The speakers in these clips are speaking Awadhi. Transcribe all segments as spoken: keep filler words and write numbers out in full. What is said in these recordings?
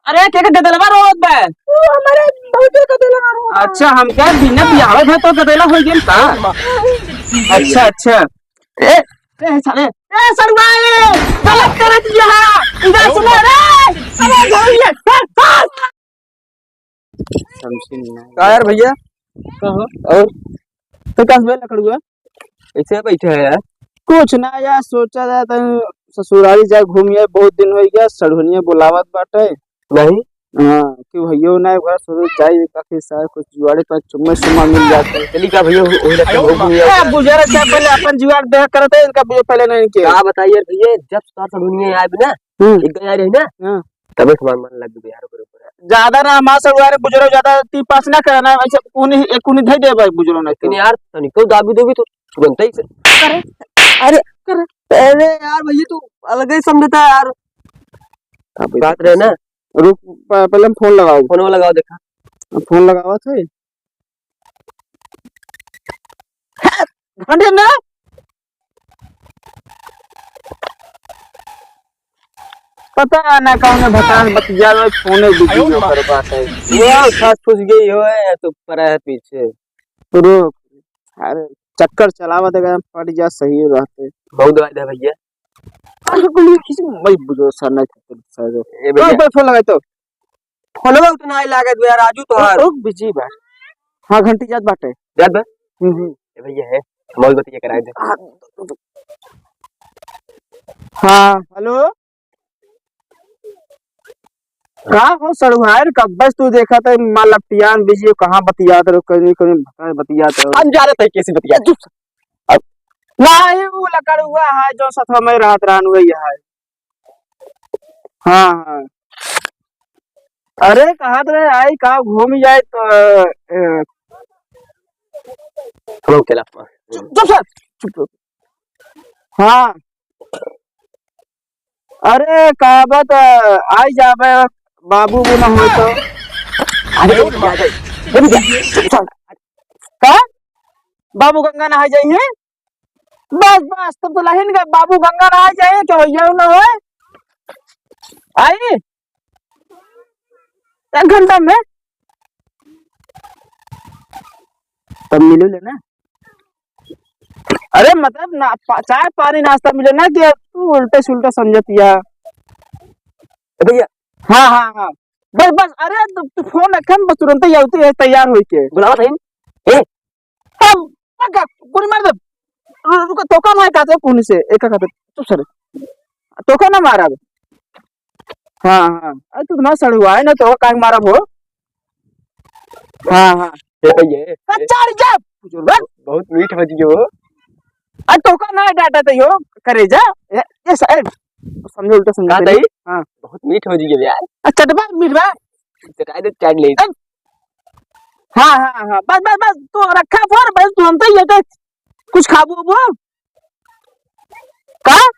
अरे, के के गदेलवा रोवत बा? वो हमारे भौजी गदेलवा रोवत बा। अच्छा, हम क्या बिना बियाहे भा तो गदेला हो गेल का? अच्छा, अच्छा। ए, ए, साले, ए, सड़ुआ, ए, गलत करत बिया है। इधर सुनो रे। अरे, भैया, ए, ए। समझी ना। का यार भैया? कहो। और? तो का हुआ लकड़ुआ? ऐसे बैठे है यार। कुछ ना यार, सोचा था तनी ससुरारी जाए घूम आए, बहुत दिन हो गया, सड़ुनिया बुलावत बाटे। नहीं। हाँ, कि भैया ना एक बार सोचे जाए, काफी सारे कुछ जुआड़े पर चुम्मा सुम्मा मिल जाते। चली का भैया, हो, हो जाता है, हो, हो, ए, बुझारा चाहे पहले अपन जुआड़ देख करते, इनका बुझे पहले नहीं के। का बताइए भैया, जब से तोहार सड़ुनिया आए बिना, हम्म। एक गया रही ना, हाँ। तबे से हमार मन लग गया यार, ओकरे ऊपर। ज्यादा ना हमार सड़ुआ रे बुजुर्ग, ज्यादा ती पास ना करना, ऐसे उन्हीं, एक उन्हीं धई देबे बुजुर्ग नहीं तो। लेकिन यार, तनिको दाबी देबी तो तुरंत ही से। अरे, अरे, अरे, अरे यार भैया, तू अलग ही समझता है यार। बात रहे ना। रुक, प-, पहले हम फोन लगाओ। फोन लगाओ, देखा। फोन लगावा थे। घंटे ना। पता ना कौन भतार बतिया लो, फोने बिजी हो कर बात है। ये फंस फुस गई हो है तो पड़ा है पीछे। रुक, अरे चक्कर चलावा देगा, पड़ जा सही रहते। बहुत दवाई दे भैया। अरे गोली किसी मैं बुझो सर नहीं था सर। ए भैया। रुक, फोन लगाई तो। फोनवा तो नाई लागत बे यार, राजू तोहार। रुक, रुक, बिजी बा। हाँ, घंटी जात बाटे। जात बा? हम्म, हम्म। ए भैया है, हम और बतिया कराए दे। हाँ, हाँ, हेलो। का हो सड़ुआर, कब बस तू देखा था, माँ लपटियान बिजी, कहाँ बतियात रहो, कहीं, कहीं भतार बतियात रहो। हम जा रहे थे कैसे बतिया। चुप। अब नहीं, वो लकड़ुआ है, जो सथवा में रात रान हुआ ही है। हाँ, हाँ। अरे, कहा तो रहे, आई का घूम जाए तो, ए, हम अकेला। चुप, चुप सर, चुप, चुप। हाँ। अरे, का बात, आई जाबे, बाबू भी ना हो तो। अरे, रुक जा, रुक जा, चुप सर। का? बाबू गंगा नहाए जाई हैं? बस, बस, तब तो लहिन के बाबू गंगा नहाए जाए, तो यही ना होए। आई? एक घंटा में? तब मिलू ले ना। अरे, मतलब, ना, पा-, चाय, पानी, नाश्ता मिले ना, कि तू उल्टे सुल्टे समझतिया। ए भैया। हाँ, हाँ, हाँ। बस, बस, अरे, तू, तू फोन रखे, हम बस तुरंत ही आते हैं, तैयार होई के। बुलावा था इन? ए? तब, पक्का, गोली मार दे। रु-, रुको, तोका मार काटे कौन से? एक काटे, चुप सर। तोका ना मारा अब। हाँ, हाँ। अरे, तू तो ना सड़ुआ है ना, तोका काहे मारा हो? हाँ, हाँ। ए भैया, ए, ए। चढ़ जा। बहुत मीठ हो जी हो। अरे, तोका ना डाटा तो यो, करे जा। ए, ए, सा-, ए, समझो उल्टा समझो का तेरी। दई? हाँ। बहुत मीठ हो जी हो यार। अरे, चटवा मीठ बा। चटाई दे, चाट ले। ए, हाँ, हाँ, हाँ, बस, बस, बस, तू रखा फोन, बस, तू हम तो ये तो कुछ खाबू उबू? का?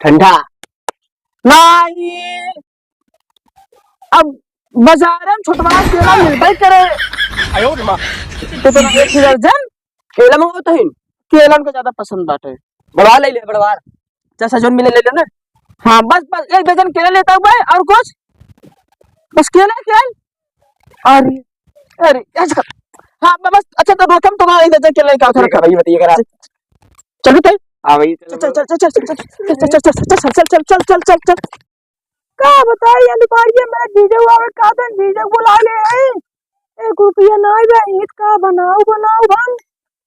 ठंडा। नहीं। अब बाजार में छोटवा केला मिलबे करे। आयो रे माँ। तो तोरा एक ही दर्जन केला मंगाओ तहिन। केला उनका ज्यादा पसंद बाटे। बड़वार ले ले, बड़वार। जैसा जोन मिले ले ले ना। हाँ, बस, बस एक दर्जन केला लेता हूँ भाई, और कुछ? बस केला, केला। अरे, अरे, ऐसा कर। हाँ, ब-, बस, अच्छा, तो रोकम तो ना, इधर चल, क्या उधर ठीक है भाई, बताइए, करा। चल, चल, चल। हाँ भाई, चल, चल, चल। चल, चल, चल। का बताई, ये दुपहरिया मेरा जीजा आवे, का दिन जीजा बुला ले आई। एक रुपया ना आवे, ईद का बनाओ, बनाओ हम।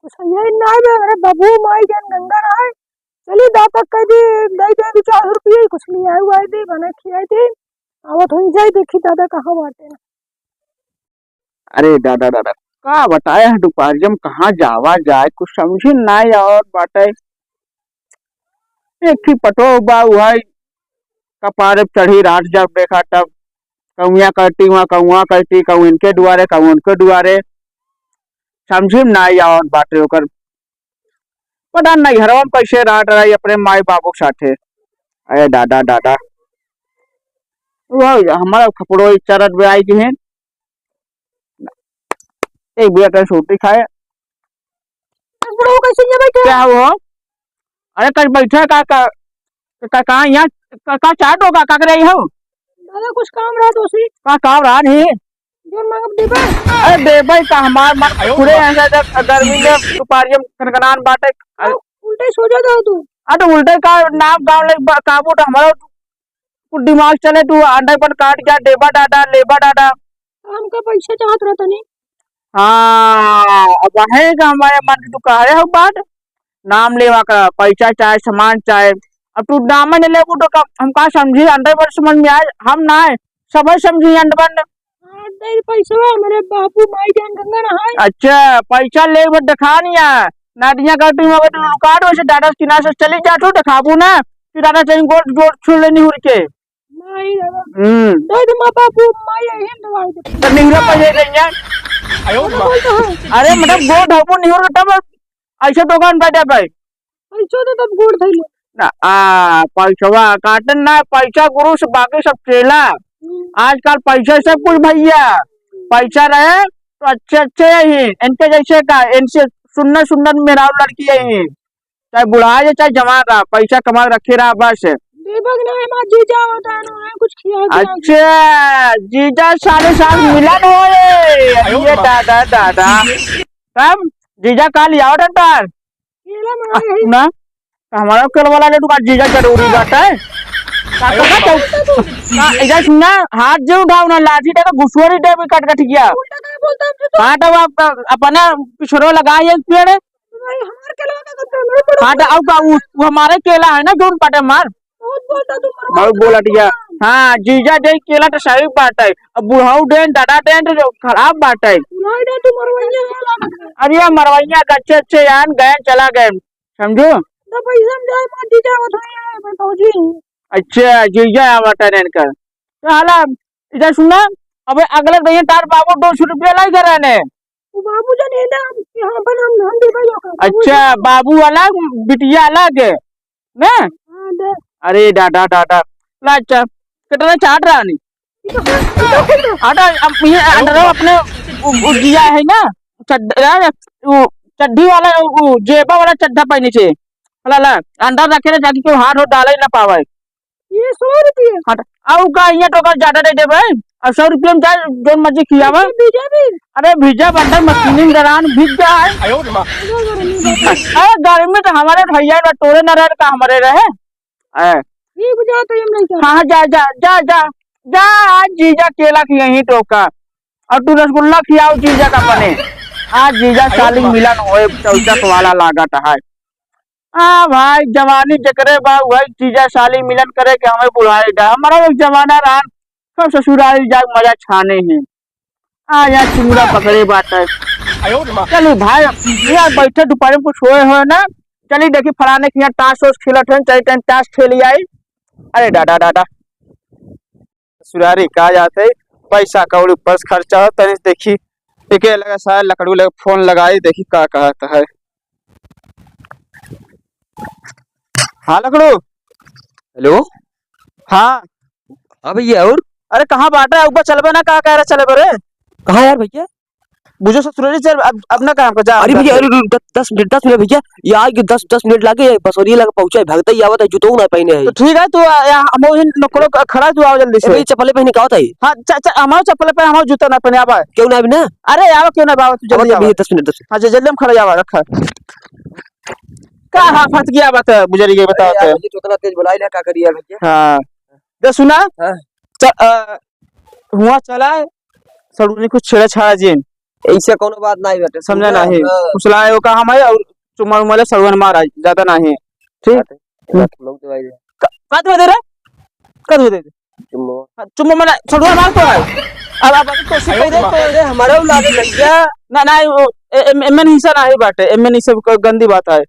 कुछ ये ना आवे, मेरे बाबू माई जान गंगा ना आए। चली दादा कह दी, दे दे दो चार रुपये, कुछ ले आए हुआ दे, बना खियाए दे। आवत हुई जाए, देखी दादा कहाँ बाटे। अरे दादा, दादा, का बताए है, दुपहरिया में कहाँ जावा जाए, कुछ समझे ना आवत बाटे। एक ही पटो बा, उहै कपारे पे चढ़ी रात जब देखा तब, कौआ कहती, वहाँ कौआ कहती, कहूँ इनके दुआरे, कहूँ उनके दुआरे, समझे में ना आवत बाटे ओकर। पता नहीं घरवा में कैसे रहत रही अपने माई बाबू के साथे। अरे दादा, दादा। वो हमारा खपड़ो चरत बे आई के हैं। एक बिया के सूती खाए। खपड़ो कैसे ये बैठे? क्या हो? अरे कल बैठे का, का, का, का यहाँ, का, का चाट होगा, का कर रही हो? दादा, कुछ काम रहा तो उसी। का काम रहा नहीं? जोन मांगब देबे। अरे देबे का, हमार मन पूरे हैं, ऐसा गर्मी में दुपहरिया में खनखनान बाटे। अरे उल्टे सो जाता हो तू। अरे उल्टे का नाम गाँव ले ब-, काबू तो हमारा कुछ दिमाग चले, तू अंडा पर काट गया, देबा दादा, लेबा दादा। हमका पैसा चाहत रहा तनी। हाँ, अब है का हमारे मन की तू कह रहे हो बात, नाम लेवा का, पैसा चाहे, सामान चाहे। अब तू नाम नहीं लेबू तो का, हम का समझी, अंडा पर समझ में आए, हम ना आए, सब समझी अंडा बंड। हाँ, दे पैसवा, मेरे बाबू माई जान गंगा नहाए। अच्छा, पैसा ले वो दिखा नहीं आया, नादिया का तू अगर तू लुका दो, वैसे दादा किनारे से चली जा, तू दिखाबू ना, फिर दादा कहीं गोड़, गोड़ छू लेनी उड़ के। नहीं दादा। हम्म। दे दे माँ बाबू, माई यही दवाई दे। तो निहुरा पर ये गई है। आयो माँ। बोलता है। अरे मतलब गोड़ धोबो निहुर के तब ऐसे दुकान बैठे भाई। पैसो दे तब गोड़ धइले। ना, आ, पैसवा काटन ना, पैसा गुरु से बाकी सब चेला। हम्म। आजकल पैसा सब कुछ भैया। पैसा रहे तो अच्छे अच्छे यही, इनके जैसे का, इनसे सुंदर सुंदर मेहरारू लड़की यही। चाहे बुढ़ा जाए, चाहे जवान रहा, पैसा कमा के रखे रहा बस। दीपक ना, हमार जीजा होता है ना, कुछ खिया दिया। अच्छा, जीजा साले साल मिलन होए। आयो ये माँ। दादा, दादा। तब जीजा काल आओ डॉक्टर। केला मंगाए आ, है। ना, तो हमारा केला वाला ले, तू का जीजा जरूरी बात है? का, का, का, का, का, इधर सुन ना, हाथ जे उठाओ ना, लाठी दे के घुसुआरी दे भी कट कट गया। उल्टा काहे बोलता है तू? हाँ, तो आप, अपना पिछड़ो लगा ये पेड़। भाई, हमार केला का करता है, मेरे को हाँ, तो आओ का, उ, उ हमारे केला है ना, जोन पाटे मार। बहुत बोलता तू, मरवा बहुत बोला दिया। हाँ, जीजा दे केला तो सही बात है। अब बुढ़ाऊ देन, दादा देन तो खराब बात है। बुढ़ाऊ देन तू मरवैया है, लागत है। अरे, मरवैया का अच्छे, अच्छे यार गए, चला गए। समझो? तो पैसा में जाए, मार जीजा आवत है, मैं फौजी हूँ। अच्छा, जीजा आवत है इनका। तो हाला, इधर सुना, अबे अगले दहिया तार बाबू दो सौ रुपया लाई करे ने। वो बाबू जान ये ना, हम, यहाँ पर हम, हम देबे लोग का। अच्छा, बाबू अलग, बिटिया अलग, ना? हाँ, दे। अरे, डाटा, डाटा। ला, अच्छा, कितना चाट रहा नहीं? आटा, अब ये अंडरवा अपने उ, उ दिया है ना, चड्ढ-, यार, उ चड्ढी वाला, उ जेबा वाला चड्ढा पहने छे। ला, ला, अंडर रखे ना, जाके कोई हाथ हो डाले ना पावे। ये सौ रुपये? हट, आउ का, यहाँ तो का ज्यादा दे देबे। अब सौ रुपये में चाहे जोन मर्जी खियावा। अच्छा, भीजा भी? अरे, भीजा बंदर मशीनिंग दौरान भीज जाए। अरे, गर्मी तो हमारे भैया ना तोरे ना रहे, का हमारे रहे। ए। ठीक जा तो हम नहीं हाँ, हाँ, जा, जा, जा, जा, जा, आज जीजा केला खियाई टोका। और तू रसगुल्ला खियाओ जीजा का बने। आज जीजा साली मिलन होए, चौचक वाला लागत है। हाँ भाई, जवानी जकरे बा, वही जीजा साली मिलन करे के हमें बुढ़ाए दा। हमारा एक जमाना रहा, सब ससुराल जाके मजा छाने हैं। आ, यहाँ चिंगुरा पकड़े बात है। आयो रे माँ। चली भाई, यहाँ बैठे दोपहर में कुछ होए हो ना, चली देखी फलाने के यहाँ ताश वाश खेलत है, चली तनी ताश खेली आई। अरे दादा, दादा। ससुरारी का जाते, पैसा कौड़ी ऊपर से खर्चा हो, तनी देखी, एके लगा साहब लकड़ू लगे फोन लगाई, देखी का कहत है। हाँ लकड़ू। हेलो। हाँ। हाँ भैया, और? अरे कहाँ बाटा है? ऊपर चलबे ना, कहाँ कह रहे चलबे रे? कहाँ यार भैया? बुझो ससुरारी चल, अब, अब ना काम कर, जा, अरे जा। भैया, अरे, अरे, दस, दस मिनट, दस मिनट भैया, ये आए के दस, दस मिनट लागे, ये बसोरिया लगे पहुँचे, भागते ही आवत है, जूतो ना पहने है। तो ठीक है, तू आ, या, हम वही नकलो ख-, खड़ा है, तू आओ जल्दी ए से। भैया, चप्पले पहने का होता है? हाँ, च-, च-, हमारे चप्पले पहन, हमारे जूता ना पहने, आवा। क्यों ना अभी ना? अरे, आवा, क्यों ना आवा, तू अरे जल्दी आवा। भैया, दस मिनट, दस मिनट। हाँ, ज-, जल्दी हम खड़ा आवा, रखा। का हाफत किया बात है, बुझारी के बताओ अरे यार, तो। मुझे तो उतना तेज बुलाई ना, का करिए भैया? हाँ। दे सुना? हाँ। च-, अ, हुआ चला है, सड़ुनी कुछ छेड़ा छाड़ा जिन। ऐसे कोनो बात नहीं बेटे। समझा नहीं? हाँ। फुसलाए वो का हम है और चुम्मा उम्मा ले सड़ुआ मारा, ज्यादा नहीं। ठीक? बात है। हम्म। बात लोग तो भाई। क-, का दे दे रे? का दे दे? चुम्मा। हाँ, चुम्मा मना, सड़ुआ मार तो है। अब, अब, अब तो सिर्फ अरे, दे तो अरे, हमारा लागे भैया। ना, ना, वो, ए-, ए-, एमन हिस्सा ना ही बाटे, एमन हिस्सा क-, गंदी बात है।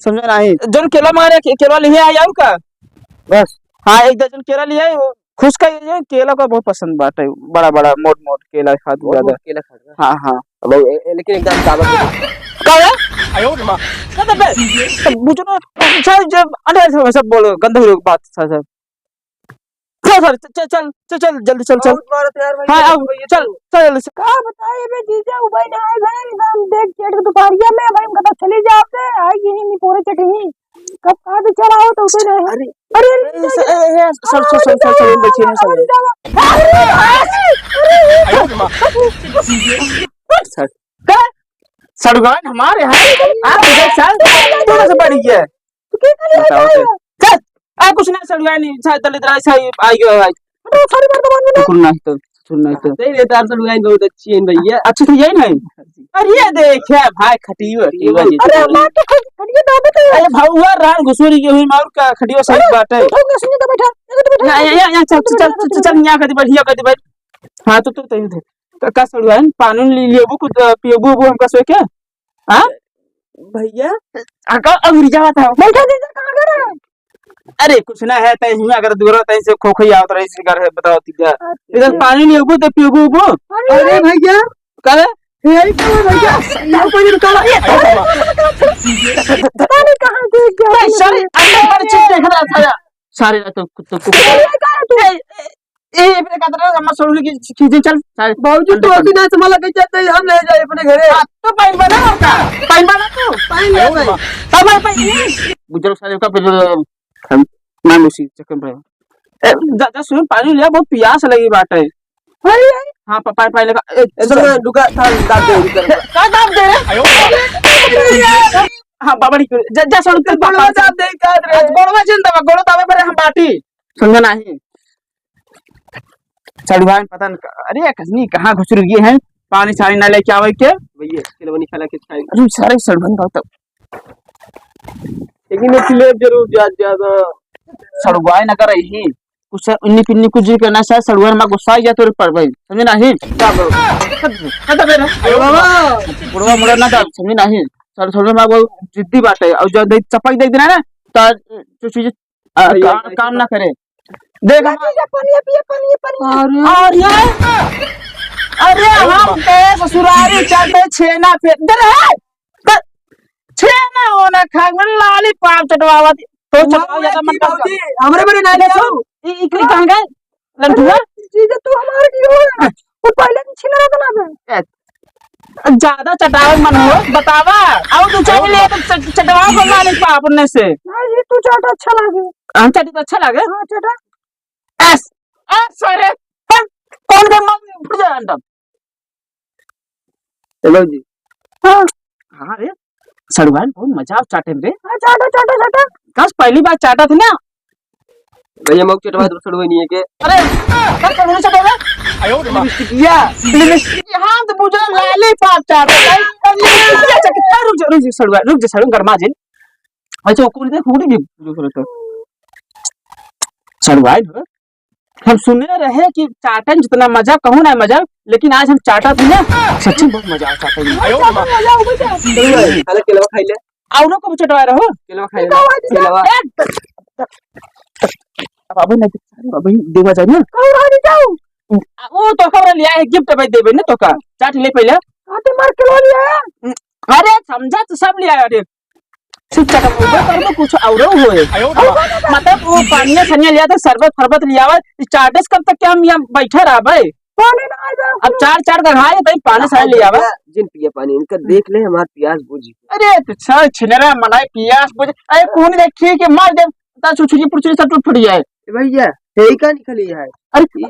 समझा नहीं? जोन केला मारे, के-, केला लिहे आ जाऊ का? बस। हाँ, एक दर्जन केला लिहे, वो खुश का ये केला का बहुत पसंद बाटे, बड़ा बड़ा मोट मोट केला खात बहुत ज्यादा। मोट केला खात बा। हाँ, हाँ। अब ए-, ए-, लेकिन एकदम दावत में। का है? आयो रे माँ। का तो बे? तो बुझो ना, अच्छा, जब अंडे से सब बोलो, गंदा हो बात, सर, सर। चल, सर, चल, चल, चल, चल, जल्दी चल, चल। बहुत मारत यार भाई, हाँ, ये आओ, तो, ये चल, तो। चल, जल्दी से। का बताए बे जीजा, उ भाई ना आए भाई, एकदम देख चेट के दोपहरिया में, भाई, हम कहता चली जाओ से, आई यही नहीं पूरे चट ही। कब कहाँ से चढ़ा हो तो उसे नहीं। अरे, अरे, अरे, अरे, जीजा, ए, ए, ए, sir, sir, sir, sir, sir, बैठिए ना, सर। अरे, अरे, अरे, अरे, सर, का? सड़ुआइन हमारे यहाँ? आप इधर चल, तू कैसे पड़ी है? तू क्या कर रहा बताओ है? तो। चल, आ, कुछ नहीं, सड़ुआइन नहीं, शायद दलित राज से आई, आई गयो है। अरे, सारी बात तो मालूम है। कुकुर नहीं तो, कुकुर नहीं तो। नहीं, ये तार सड़ुआइन बहुत अच्छी है भैया। अच्छी तो यही नहीं। अरे, ये देख, है भाई, खटियो, खटियो, खटियो। अरे, हमारे तो खट-, खटियो दाबे तो। अरे, भौवा रान घुसुरी के हुई, मार का खटियो सही अरे, बात है। उठो, उठो, सुनिए तो बैठा, ये तो बैठा। या, या, या, या, चल, चल, चल, चल, चल, यहाँ कर दे, बैठ, यहाँ कर दे, बैठ। हाँ, तो, तो, तो, तो, का, का सड़ुआइन, पानी ले लेबू, कुछ, अ, पियबू, उबू हमका सोए के? हाँ? भैया। आ, का, अउर जावा था। बैठा दीजिए, कहाँ गए रहे? अरे, कुछ ना है, तै हियाँ अगर दूर तै से खोखई आवत रही, इसी घर है, बताओ, तीजा। अच्छा। इधर पानी लेबू, तो पियबू, उबू। अरे भैया। का रे? यही तो है भैया। यहाँ पर रुका। पानी कहाँ से गया? ए, सारे, अंदर वाली चीज देख रहा था। सारे तो, तो, तो, अरे, कहाँ तू? ए, ए, ए, ए, कहते रहे, अम्मा सड़ुआइन की चीजें चल, सारे बाबूजी, अंदर तो चल। अभी ना संभाला के जाते, हम ले जाए अपने घरे। हाँ, तो पानी बना होता, पानी बना तू। पानी ले भाई। तब मैं पानी बुजुर्ग सारे का फिर हम ना उसी चक्कर में। ए, जा, जा, सुन, पानी ले, बहुत पियास लगी बात है। अरे, अरे। हाँ, पा-, पानी, पानी लगा। ए, ए, सर, मैं रुका, था, दाब दे, रुका, रुका। का दाब दे रे? हाँ, बाबा, जा, जा, सुन, तेरे गोड़वा पापा दाब दे, का रे? आज गोड़वा जिन दबा, गोड़वा दाबे पर हम बाटी। समझा नहीं? सड़ुआइन पता न क-, अरे, कसनी कहाँ घुसुर गए हैं, पानी सानी ना लेके आवे के। भैया, केलवा निकाला के खाए। अरे, सारे सड़ुआइन का तो। लेकिन ये प्लेट जरूर जा-, ज्यादा। सड़ुआइन अगर रही, कुछ इन्नी पिन्नी कुछ जी करना, शायद सड़ुआइन माँ गुस्सा आ गया तोरे पर भाई, समझे नहीं? क्या बोल? क्या बोल? अरे बाबा। बुढ़वा मुड़ा ना डाल, समझे नहीं? सड़-, सड़ुआइन माँ बहुत जिद्दी बात है, और जो दे-, चपक दे देना ना, तो जो चीज आ, भैया, काम, ऐसे काम ना करे। देख लाठी हमार जा, पनिया पिए, पनिया, पनिया। अरे। और ये? अरे, हम ते ससुरारी चलते छेना पे, दे रे, दे, छेना होना खा, मैं lollipop चटवावत, तो चटवाओ ज्यादा मत कर। बाबूजी, हमरे बरे ना देखो, जाओ। ई, ई कहाँ गए? लंठुआ? जीजा, तू हमार की हो? वो पहले से छिनरा बना दे। ए, ज्यादा चटावे मन हो, बतावा। आओ, तू चल ले, तो च-, चटवा को lollipop अपने से। हाँ, ये तू चाट अच्छा लागे। हम चाटी तो अच्छा लागे। हाँ, चाटा। एस, एस, अरे, हट, कौन के मन फुट जाए अंडा? चलो जी। हाँ। हाँ रे, सड़ुआइन बहुत मजा आव चाटे में रे। हाँ, चाटा, चाटा, चाटा। कस पहली बार चाटा थी ना? भैया, मौक चटवा दो, सड़ुआइन नहीं है के? अरे, का सड़ुआइन चटवा? लिपस्टिकिया। लिपस्टिक, हाँ, तो बुझा lollipop चाट रहा है। लिपस्टिकिया चाट, रुक जा, रुक जा, सड़ुआइन, रुक जा, सड़ुआइन, गरमा जिन। अच्छा, वो कौन दे, फूटी भी, जो करे तो। सड़ुआइन हो। हम सुने रहे कि चाटन जितना मजा, कहूँ ना मजा, लेकिन आज हम चाटा थी ना, सच्ची बहुत मजा आव चाटे में। मजा, मजा, मजा। सड़ुआइन, खाना केलवा खाई ले। औरो को चटवा रहो। केलवा खाई ले। केलवा। केलवा। ए, अब अबे नहीं, अबे देवा जाए ना। और आगे जाओ। वो तो खबर लिया है, gift भाई देबे ना तो का। चाट ले पहले। हाँ, तो मार केलवा लिया है। अरे, समझा तो सब लिया है, अरे। सिर्फ चटवा, वो कर में कुछ औरो होए। मतलब, वो पानिया सनिया लिया था, शरबत फरबत लिया हुआ, इस चाटे से कब तक क्या हम यहाँ बैठे रहा भाई? पानी ना आ जाए। अब चार, चार का खाए, तो पानी सारे लिया हुआ। जिन पिया पानी, इनका देख ले, हमार पियास बुझी। अरे, तो सर, छिनरा, मलाई, पियास बुझी। अरे, कौन देख, ठीक है, मार दे। ता छुछुरी पुछुरी सब टूट फुट जाए। ए भैया, यही का निकली है? अरे,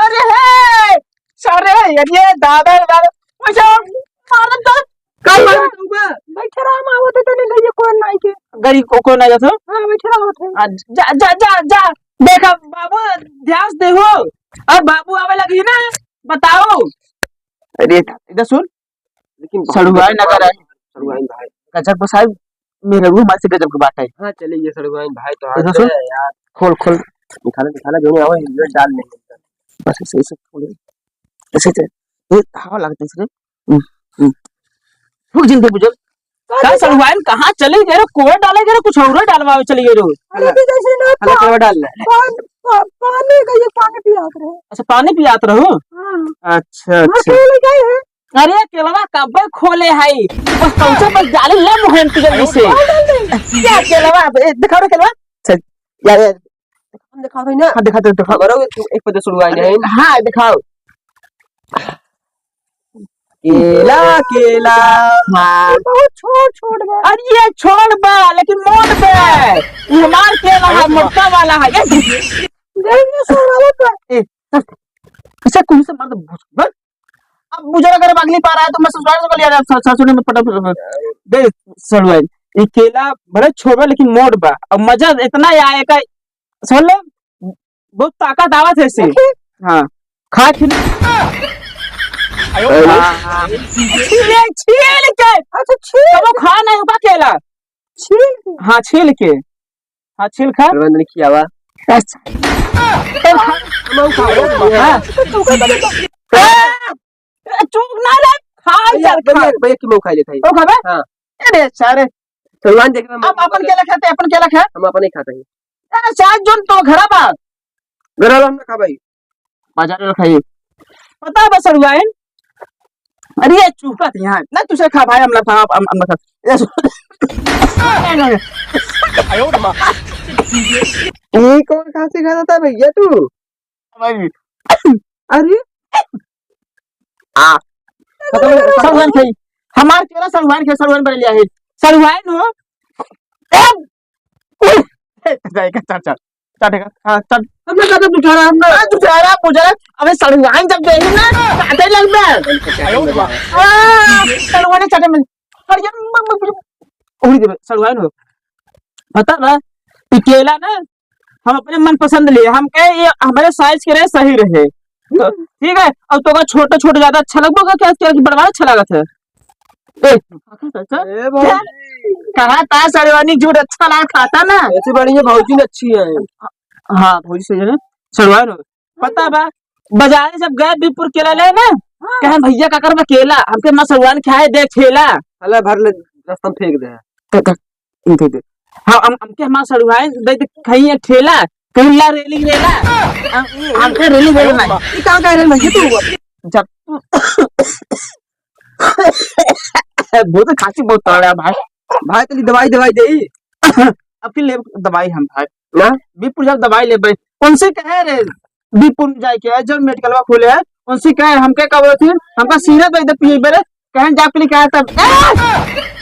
अरे, हे, सारे, अरे, दादा, दादा, मुझे मार दे, का मार दे? बैठे रहा, हम आवत है, तनी लइए, कोई नाई के। गरी को, कोई नाई जात हो? हाँ, बैठे रहा, आवत है। आ, जा, जा, जा, जा, देखा, बाबू, ध्यान से देखो, अब बाबू आवे लगी ना, बताओ। अरे, इधर सुन, लेकिन बहुत सड़ुआइन गजब अगर है। सड़ुआइन भाई। गजब बसाई, मेरे रूह हमारे से गजब के बात है। हाँ, चलिए, ये सड़ुआइन भाई तो देखो आते सुन। हैं यार। खोल, खोल। निकाला, निकाला, जो नहीं आवा, ये डाल लेंगे। बस ऐसे, ऐसे खोल। ऐसे, ऐसे। ये हवा लगता है इसमें। हम्म, हम्म। रुक जिंदे बुझल। का सड़ुआइन कहाँ चले गए रे? कोई डाले गए रे, कुछ और डालवावे चले गए रे। अरे, तो जैसे ना हला पा-, केलवा डाल ले। पा-, पा-, पानी का ये पानी पियात रहे। अच्छा, पानी पियात रहो? हाँ। अच्छा, हमारे अच्छा। केले गए हैं। अरे, केलवा कब्बे खोले है, बस पहुंचे, बस जाले ले मुहेन जल्दी से। क्या केलवा? ए, दिखाओ रे केलवा। चल, यार, यार। हम दिखाओ भाई ना। हाँ, दिखा दे, दिखा। बड़ा एक, एक पद सड़ुआइन है। हाँ, दिखाओ। केला, केला। हाँ। बहुत छोट, छोट बा। अरे ये छोट बा, लेकिन मोट बा। ये हमार केला है, मोटका वाला है। ये देखिए, सोना बा। ए, इसे कुछ से मत पूछ, बस। अब मुझे अगर अगली बार आए तो मैं ससुराल से लिया जाए, स-, ससुर में पटा दे सड़ुआइन। ये केला भले छोट बा, लेकिन मोट बा। अब मजा इतना ही आएगा, समझ लो, बहुत ताकत आवत है इसे। देखिए। हाँ, खा खिल। अरे। हाँ, हाँ। छील, छील के। अच्छा, छील। अब वो खा नहीं होगा केला। छील के। हाँ, छील के। हाँ, छील खा। रंजन खियावा। अच्छा। तो खा। हम खाओ। हाँ। तो तू का बने तो। ए, चुप ना रह, खा भैया, चल, खा। भैया, भैया की मऊ खाई लेता है। तो खाबे? हाँ। अरे, सारे। सलमान देख रहे हैं, आप अपन केला खाते, अपन केला खा। हम अपन ही खाते हैं। ए, शायद जोन तो घरा बा। घरा बा, हम ना खा भाई। बाजार में खाई। पता बा सड़ुआइन? अरे, ये चूका थे यहाँ। ना, तुझे खा भाई, हम ना खा, हम, हम ना खा। ये सु- ये कौन कहाँ से खाता था भैया तू? भाई। अरे। हाँ। सड़ुआइन खाई। हमार केला सड़ुआइन खाई, सड़ुआइन बड़े लिया है। सड़ुआइन हो। ए! उह! ए, जाएगा, चल, चल। चल, ठीक है। हाँ, चल। हमने कहा था बुझारा, हमने। हाँ, बुझारा, बुझारा। अबे सड़ुआइन जब देही ना, काटे लगबे। हाँ, सड़ुआइन चाटे में। अरे यार, म-, म-, म-, उड़ी देबे, सड़ुआइन हो। पता बा, ई केला ना, हम अपने मनपसंद लिए, हम कहे ये हमारे size के रहे, सही रहे। तो, ठीक है, अब तो छोटा छोटा ज्यादा अच्छा लगबो का, क्या, क्या बड़वा अच्छा लागत है? ए, ए भाई। कहा था सड़वानी झूठ अच्छा लाग खाता ना? ऐसे बढ़िया भौजी ने अच्छी है। हाँ, भौजी सही है ना? सड़वाइन हो। पता बा, बाजारे जब गए बीपुर केला ले ना, हाँ। कहे, "भैया, का करबा केला?" हमके माँ सड़वाइन खाए दे ठेला। अला भर ले, रास्ता में फेंक दे। त, त, ई दे दे। हाँ, हम, हमके माँ सड़वाइन दे दे, कहीं एक ठेला, कहीं ला रेलिंग रेला। हम, हमके रेलिंग रेला नहीं। ई कहाँ का रेल भैया तू? जब बहुत खांसी बहुत तगड़ा है भाई। भाई, तनी दवाई, दवाई दे। अब की ले दवाई हम भाई। ना? बीपुर जब दवाई लेबे, उनसे कहे रे, बीपुर में जाए के है, जब मेडिकलवा खोले है, उनसे कहे, हमके का बोलत है, हमका सीरप दे दे पिए बरे, कहे जाके लिए कहा तब, ए!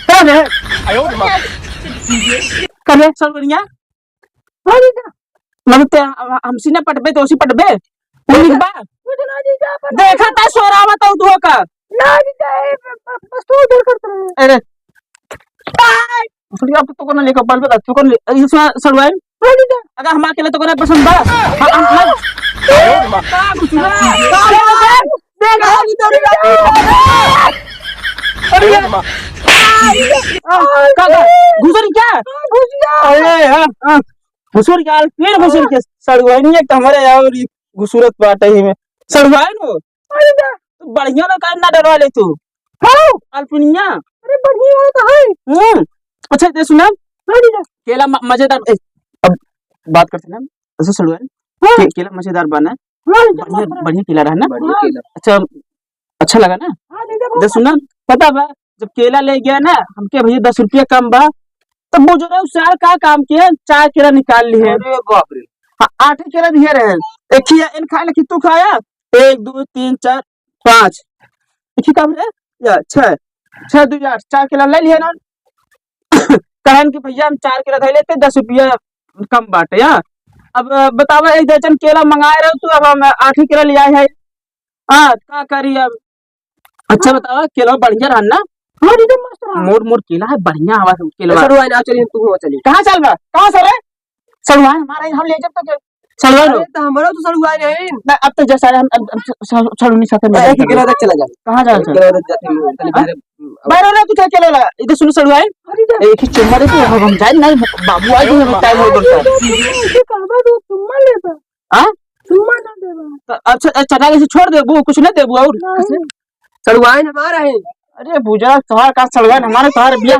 करे। करे, सब बढ़िया? हाँ, ठीक है। मतलब ते हम, हमसे ना पटबे, तो उसी पटबे? ठीक बा? कुछ ना जीजा, अपन देखा ता सोरावा तो उठो का। ना जीजा, ए, ब-, ब-, बस तो उधर करते रहे। अरे। भैया, अब तो कौन लेकर पल पे तू कौन ले, ये सुना सड़वाइन? हाँ जीजा। अगर हमारे के लिए तो कौन पसंद बा? हाँ, हम, हम। का कुछ ना? का कुछ ना? देख, देख, देख, देख। अरे, आ, का, का? घुसर क्या? घुस गया। अरे, हाँ, हाँ। घुसुर के आल, फिर घुसुर के सड़ुआइन एक तो हमारे और ई घुसुरत बाटे ही में। सड़ुआइन हो? अरे बा। तू बढ़िया ना काम ना डरवा ले तू। हाँ। अल्पनिया। अरे बढ़िया हो तो है। हम्म। अच्छा, ये सुना? हाँ, जीजा। केला म-, मजेदार, ए, अब बात करते ना, ऐसे सड़ुआइन। हाँ। के-, केला मजेदार बना। हाँ, जीजा, बढ़िया, मस्त। बढ़िया केला रहा ना? बढ़िया हाँ। केला। अच्छा, अच्छा लगा ना? हाँ, जीजा, दस बहुत सुना, पता बा, जब केला ले गया ना, हमके भैया दस रुपया कम बा, तब बुझो रहे, सार का काम किया, चार केला निकाल लिए। अरे बाप रे। हाँ, आठ ही केला दिए रहे, एक ही इन खाए ना कि तू खाया, एक, दो, तीन, चार, पाँच, एक ही काम रहे, या छह, छह, दो, आठ, चार केला ले लिए ना। कहन कि भैया हम चार केला धइ लेते, दस रुपया कम बाटे, या। अब बतावा, एक दर्जन केला मंगाए रहे तू, अब हम आठ ही केला ले आए हैं। हाँ, का करी अब? अच्छा बतावा, केला बढ़िया रहा ना? हाँ, एकदम मस्त रहा। मोट मोट केला है, बढ़िया हवा से केला। सड़ुआइन, चलिए, तू हो चलिए। कहाँ चल बा? कहाँ से रे? सड़ुआइन हमारा ही, हम ले जब तक सड़ुआइन हो। अरे, तो हमारा तो सड़ुआइन है। ना, अब तो जैसा है, हम, हम, हम स-, स-, सड़ुआइन साथ में एक ही केला तक चला जा। कहाँ जा एक चल? केला तक जाते हैं, चलिए, हाँ? बाहर, अब बाहर वाला कुछ केला ला, इधर सुनो सड़ुआइन। अरे, जा। एक ही चुम्मा दे तू, अब हम जाए, नहीं, बाबू आ गए, हमें टाइम हो गया। ये कहबा तू चुम्मा लेता। हाँ? चुम्मा ना देबा। तो अच्छा, अच्छा, चना कैसे छोड़ देबू, कुछ ना देबू और? नहीं। सड़ुआइन हमारा है। अरे बुजरा, तोहार का सड़ुआइन, हमारे तोहार बिया।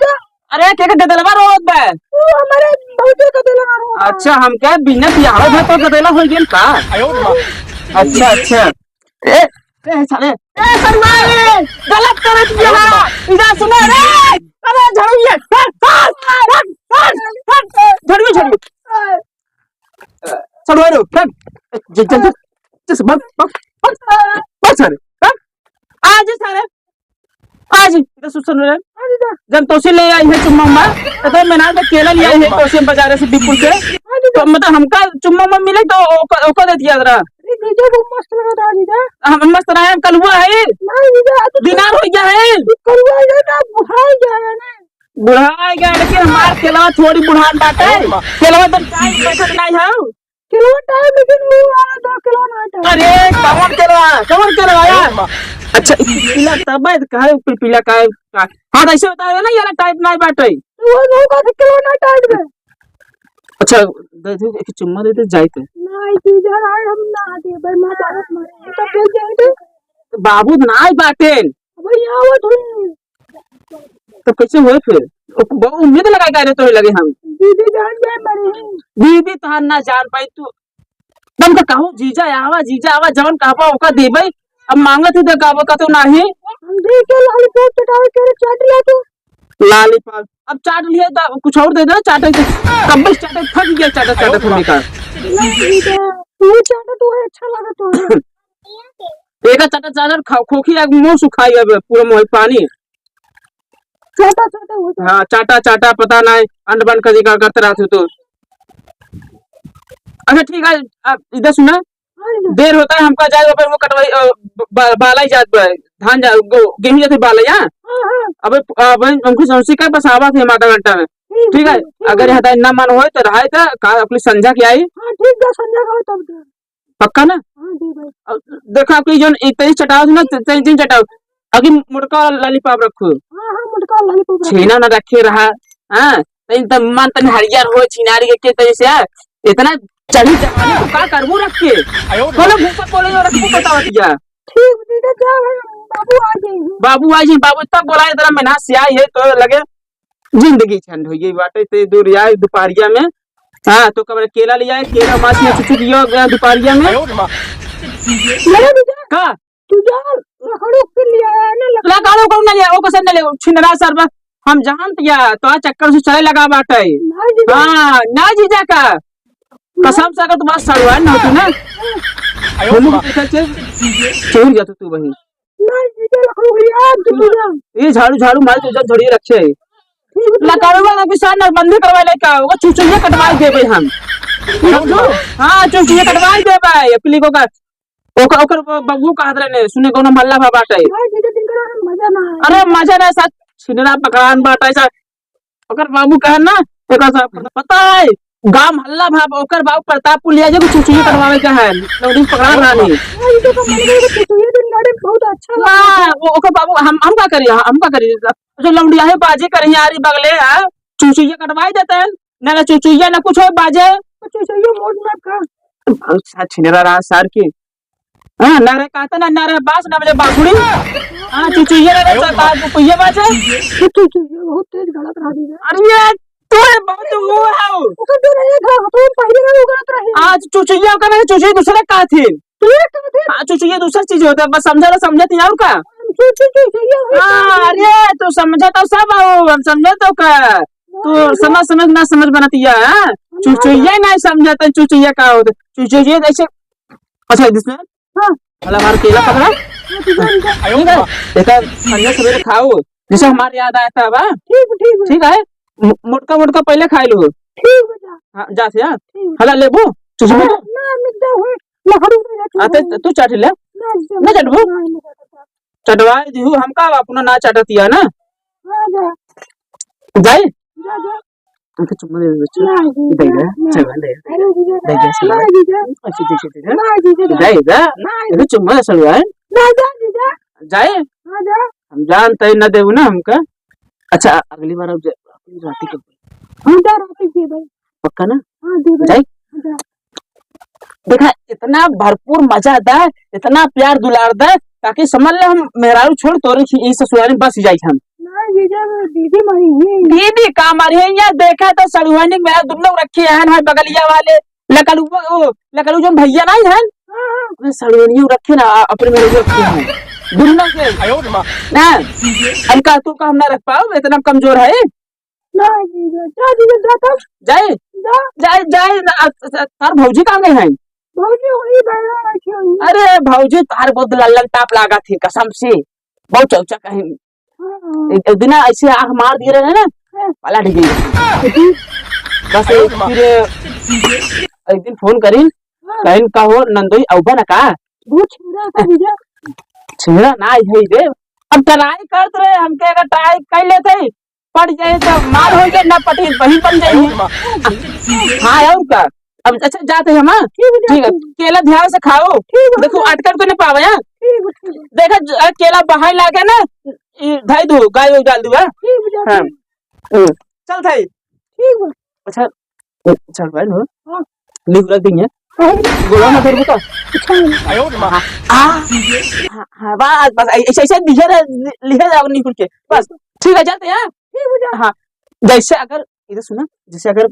अरे, के के गदलवा रोवत बा? तू हमारे भौजी का गदलवा रोवत बा। अच्छा, हम क्या बिना बियाह में तो गदला हो गेल का? अच्छा, अच्छा। ए, ए, साले, ए, सड़ुआइन, गलत करत बिया। इधर सुनो रे। अरे, झड़ू ये। हट, हट, हट, हट, हट, झड़ू, झड़ू। सड़ुआइन हो, हट। जल्दी, जल्दी, जल्दी, भाग, भाग, भाग, भाग सारे, हट। आ जा सारे। का जी, इधर सुन, सुन रहे? हाँ जीजा। जब तोसे ले आई है चुम्मा उम्मा, तो, तो मैं ना तो केला ले आई है हाँ। तोसे बाजारे से बिल्कुल के। हाँ जीजा। तो मतलब हमका चुम्मा उम्मा मिले तो ओका, ओका दे दिया जरा। अरे जीजा, वो मस्त लगा था जीजा। हम मस्त रहे, हम कलुआ है। नहीं जीजा, तो दिनार हो गया है। कलुआ है ना, बुढ़ा हो गया है ना। बुढ़ा हो गया, लेकिन हमार केलवा थोड़ी बुढ़ान बाटे। केलवा तो टाइम बैठत नहीं है। केलवा टाइम, लेकिन वो वाला दो केलवा ना टाइम। अरे, कौन केलवा? कौन केलवा यार? अच्छा, ई पिला तब है, कहे ऊपर पीला का, का? हाँ, तो ऐसे बताया ना, यार, टाइट नहीं बाटे। तो वो लोग का केलवा ना टाइट में। अच्छा, दे दे, एक चुम्मा दे दे, जाए तो। नहीं, जीजा, यार, हम ना दे, भाई, मैं बहुत मरे। तो फिर जाए तो? बाबू ना बाटे। अबे, यहाँ वो थोड़ी। तब कैसे होए फिर? ओ, बहुत उम्मीद लगाए का रे तोरे लगे हम। दीदी जान जाए मरे। दीदी तहार ना जान पाई तू। तुम तो कहू, "जीजा आवा, जीजा आवा," जवन कहबा ओका देबै। अब मांगत ही तो कहबो का तो नाही। हम दे के lollipop चटावे के रे, चाट लिया तू। Lollipop। अब चाट लिए तो कुछ और दे दे, चाटे के। कब से चाटे, थक गया चाटे, चाटे थोड़ी का। नहीं, दीदी, तू चाटा तो है, अच्छा लगा तो है। एक चाटा चाटा खा, खोखी एक मुंह सुखाई अब पूरा मुंह पानी। चाटा, चाटा हो जाए। हाँ, चाटा, चाटा, पता नहीं, अंड बंड का जिक्र करते रहते हो तो। अच्छा, ठीक है, आप इधर सुना, हाँ, इधर। देर होता है, हमका जाए, अब वो कटवाई, अ, ब-, ब-, बालाई जात बा, धान जा, गो-, गेहूं जाते बालाई, हाँ? हाँ, हाँ। अब, अब हमको सौंसी का बस आवा थे आधा घंटा में। ठीक, ठीक है, ठीक, ठीक अगर है। यहाँ तक ना मन होए तो रहाए था, का अपनी संझा के आई। हाँ, ठीक है, संझा का हो तब दे। पक्का ना? हाँ, जी भाई। अब देखा कि जौन एक तरी चटाओ ना, ते-, तरी दिन चटाओ। अभी मोटका lollipop रखो। हाँ, हाँ, मोटका lollipop रखो। छेना ना रखे रहा। हाँ, तनी तब मन तनी हरियर हो, छिनारी के तरी से, हाँ। इतना चढ़ी जवानी तो का करबो रख के? आयो। बोलो, भूसा बोले, और रखबो बतावत जा। ठीक, दीदी, जा भाई, बाबू आ जाएंगे। बाबू आ जाए, बाबू तब बोला, इतना मेहनत से आई है, तो लगे जिंदगी झंड हो गई बाटे, ते दूर आए दोपहरिया में। हाँ, तो कबर केला ले आए, केला माछ में चुचु दिया गया दोपहरिया में। आयो रे माँ। मेरा दीदी, का? तू जा, लकड़ू के लिए आया ना, लकड़ू। लकड़ू कौन ना लिया? ओ कैसे ना ले? छिनरा सरबत। हम जानत या, तो आ चक्कर से चले लगा बाटे। ना जीजा। हाँ, ना जीजा का। कसम से अगर तुम्हारा सड़वा ना होती ना। आयो हम रे माँ। देखा चल, चोर जातो तू वहीं। ना जीजा, लकड़ू के लिए आ, तू जा। ये झाड़ू, झाड़ू मार तू जब झड़िए रखे है। ठीक है, लकड़वा का भी साथ नसबंदी करवा ले का? वो चुचुइया कटवाई देबे हम। आयो रे माँ। हाँ, चुचुइया कटवाई देबे, अपनी को का ओकर, ओकर ब-, बबुओ कहत रहे ने, सुने कौनो मल्ला भा बाटे। भाई, दीदी, दिन करो, मजा ना आए। अरे, मजा ना, साथ छिनरा पकड़ान बाटे, साथ। ओकर बाबू कहे ना, एकर साथ पता है, गांव हल्ला भा, ओकर बाबू प्रतापपुर लिया जे, कुछ चुचुइया कटवावे के है, नौकरी पकड़ान रानी। भाई, ये तो मन में कुछ ये दिन गाड़ी बहुत अच्छा ना, लगा। वो ओकर बाबू, हम, हम का करी, हम का करी? जो लौंडिया है, बाजे करी, यारी बगले है, चुचुइया कटवाई देते हैं। ना, ना चुचुइया, ना कुछ हो बाजे। चुचुइया मोट ना का। अच्छा, छिनरा रहा सार के। हाँ, ना रे कहता ना, ना रे बास, ना बजे बांसुरी। हाँ, चुचुइया ना रे, आयो। चार पाँच रुपये बाजे। चुचुइया बहुत तेज गलत रहा दीदी। अरे ये तो है, बहुत वो है। ओकर जो रहे घर, तो पहले ना वो गलत रहे। आज चुचुइया का ना, चुचुइया दूसरे का थी। तू ये का थी? हाँ, चुचुइया दूसरा चीज होता है, बस समझा ना, समझा थी और का? चुचुइया, चुचुइया, हाँ, अरे, तू समझा तो सब हो, हम समझा तो का? तू समझ, समझ ना समझ बनतिया, हाँ? चुचुइया नहीं समझत, चुचुइया का होत? चुचुइया जैसे, अच्छा, this one? हाँ। वाला हमारा केला पकड़ा। हाँ, ठीक है, ठीक है। ठीक है? एका संझा सवेरे खाओ, जैसे हमारे याद आया था, बा? ठीक, ठीक है। ठीक है? मो-, मोटका, मोटका पहले खा लो। ठीक है, जा। हाँ, जा से, हाँ। ठीक। हला लेबू? चुचुइया? ना, ना, मिर्चा हुई, लकड़ी में जाती आते है। तू चाट ले। ना, ना चाटबू? ना, ना चाटबू। चटवाए दिहू, हमका अपना ना चटतिया ना। हाँ, जा। जाए? जा, जा। उनके चुम्मा दे दे, बच्चा। ना, जीजा, दे दे, ना। चल, दे दे। अरे, जीजा, दे दे, ना, चल। जीजा। अच्छी, अच्छी, अच्छी, ना, जीजा, दे दे। ना, अरे, चुम्मा दे, चल, भाई। ना, जा, जीजा। जाए? हाँ, जा। हम जानते ही ना देबू ना हमका। अच्छा, अगली बार अब जा-, राती के। हम जा राती के भाई। पक्का ना? हाँ, जी भाई। जाए? हाँ, जा। देखा, इतना भरपूर मजा दा, इतना प्यार दुलार दा, ताकि समझ ले हम मेहरारू छोड़ तोरे खी-, ई ससुराल में बस जाई हम। ना, जीजा, दीदी मरी है। दीदी का मरी है? यार देखा तो सड़ुआनी मेरा दुन्नो रखे हैं, हमारे बगलिया वाले, लकड़ुआ, ओ, लकड़ू जोन भैया नहीं है? हाँ, हाँ। अरे सड़ुआनियों रखे ना, अपने मेरे रखे हैं। दुन्नो के। आयो रे माँ। ना, हम का तू का हम ना रख पाओ, इतना कमजोर है। ना, जीजा, जा, जीजा, जा तब। जाए? जा। जाए, जाए, ना, अ, अ, तार भौजी कहाँ गई हैं? भौजी वही बहरा रखी हुई है। अरे, भौजी तार बहुत लल्लन टाप लागा थी, कसम से। बहुत चौचा कहीं। एक, एक दिन ना ऐसे आँख मार दिए रहे ना, हाँ। पलट गई। बस एक फिर एक दिन फोन करिन, हाँ। कहिन, "का हो नंदोई, अउबा ना का?" वो छिंदरा का भैया। छिंदरा ना आई है रे। अब ट्राई करत रहे, हमके अगर ट्राई कर लेते, पड़ जाए तो मार हो जाए, ना पटे वही बन जाए। हाँ, और का? अब अच्छा जाते हैं हम, हाँ? ठीक है, ठीक है। ठीक है। केला ध्यान से खाओ। ठीक है। देखो, अटकन को ना पावे, हाँ? ठीक है, ठीक है। देखा, ज-, केला बाहर लागे ना, ई धई दू, गाय उय डाल दू, हाँ? ठीक है, हाँ। ठीक है। हम्म। चल थाई। ठीक है। अच्छा, ए, चल भाई, लो। हाँ। लिख रख दी है। हाँ। गोला ना धरबू का? अच्छा। हाँ, हाँ, हाँ, बस, बस, ऐसे, ऐसे लिखे रहे, लिखे जाओ निकुल के। बस, ठीक है, जाते हैं। ठीक है, जा। हाँ, जैसे अगर, इधर सुना, जैसे अगर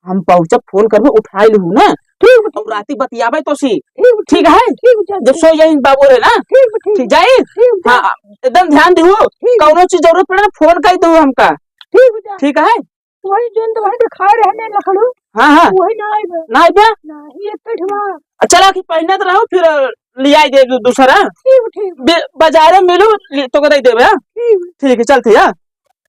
हम पहुँचब, फोन करबे, उठाई लिहू ना। ठीक बा, ठीक। और राती बतियाबे तो सी। ठीक बा, ठीक है? ठीक बा, जब ठीक। सो जाई बाबू रे ना। ठीक बा, ठीक। ठीक जाई? ठीक बा। हाँ, एकदम ध्यान दिहू। ठीक बा। कौनो चीज जरूरत पड़े ना, फोन कर दू हमका। ठीक बा। ठीक है? वही जोन तो वही तो खाए रहे ना लखड़ू। हाँ, हाँ। वही ना आइबे। ना आइबे? ना, ये पेटवा। चला कि पहिनत रहो, फिर लियाई दे दू-, दूसरा। ठीक बा, ठीक बा। बे-, बाजारे मिलू, ले, तोके दे देबे, हाँ? ठीक बा। ठीक है, चलते, हाँ?